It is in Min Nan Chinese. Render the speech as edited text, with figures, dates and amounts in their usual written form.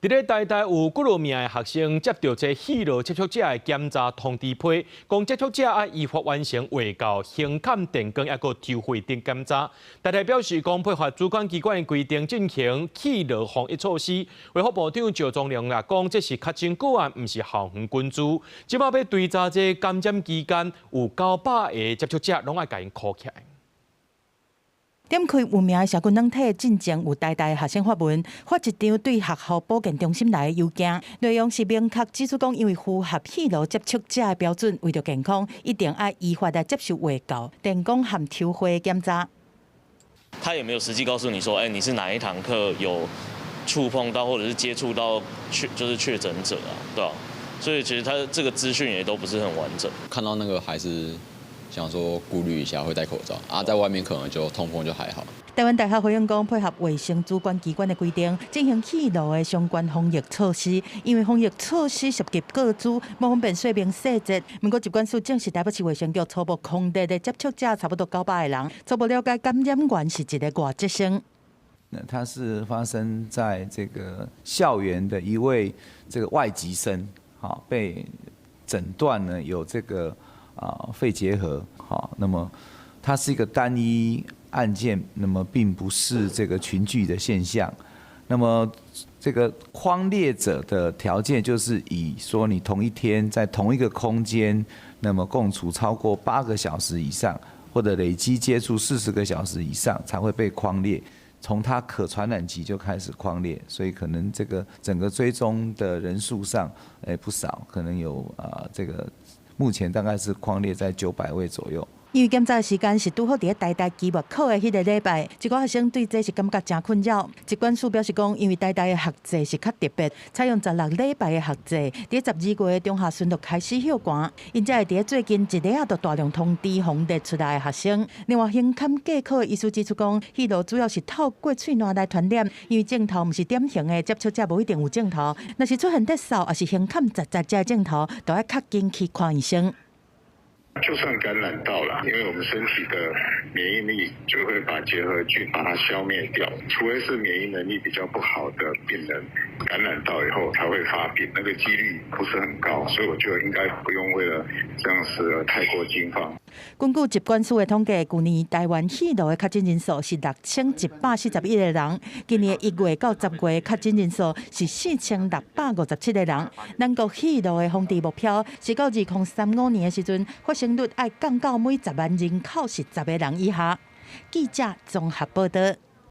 佇咧台大有幾落名的學生接著這氣路接觸者的檢查通知批，講接觸者愛依法完成衛教、胸坎電光抑閣抽血等檢查。台大表示講配合主管機關的規定進行氣路防疫措施。衛福部長趙宗龍也講，這是確診個案，毋是校園群聚。這擺欲追查這感染期間有900個接觸者，攏愛共𪜶 call 起來。點開有名的社群軟體，進前有台大學生發文，發一張對學校保健中心來的郵件，內容是明確指出講，因為符合氣路接觸者的標準，為著健康，一定愛依法來接受衛教、電光和抽血檢查。他也沒有實際告訴你說，欸，你是哪一堂課有觸碰到或者是接觸到確就是確診者啊，對吧？所以其實他這個資訊也都不是很完整。看到那個還是想說顧慮一下，會戴口罩啊，在外面可能就通風就還好。台灣大學回應講，配合衛生主管機關的規定，進行氣路的相關防疫措施。因為防疫措施涉及個資，無方便說明細節。毋過疾管署證實，台北市衛生局初步匡列的接觸者差不多900個人，初步了解感染源是一个外籍生。那它是發生在這個校園的一位這個外籍生，好被診斷呢有這個肺結核，好，那麼它是一個單一案件，那麼並不是這個群聚的現象。那麼這個匡列者的條件就是以說你同一天在同一個空間，那麼共處超過8個小時以上，或者累積接觸40個小時以上，才會被匡列。從他可傳染期就開始匡列，所以可能這個整個追蹤的人數上，不少，可能有啊這個。目前大概是匡列在900位左右。因為檢查的時間是拄好佇咧台大期末考的彼个禮拜，一寡學生對這是感覺誠困擾。疾管署表示講，因為台大的學制是較特別，採用16禮拜的學制，佇12月中下旬就開始歇寒，𪜶才會佇咧最近一禮仔就大量通知匡列出來的學生。另外，胸坎隔科的醫師指出講，氣路主要是透過喙瀾來傳染，因為症頭毋是典型的接觸者，無一定有症頭，若是出現咳嗽，抑是胸坎窒窒這症頭，都愛較緊去看醫生。就算感染到了，因為我們身體的免疫力就會把結核菌把它消滅掉，除非是免疫能力比較不好的病人感染到以後才會發病，那個幾率不是很高，所以我覺得應該不用為了這樣子太過驚慌。根據疾管署的統計，舊年台灣氣路的確診人數是6141個人，今年1月到10月確診人數是4657個人。咱國氣路的防治目標是到2035年的時陣，發生率愛降到每10萬人口是10個人以下。記者綜合報導。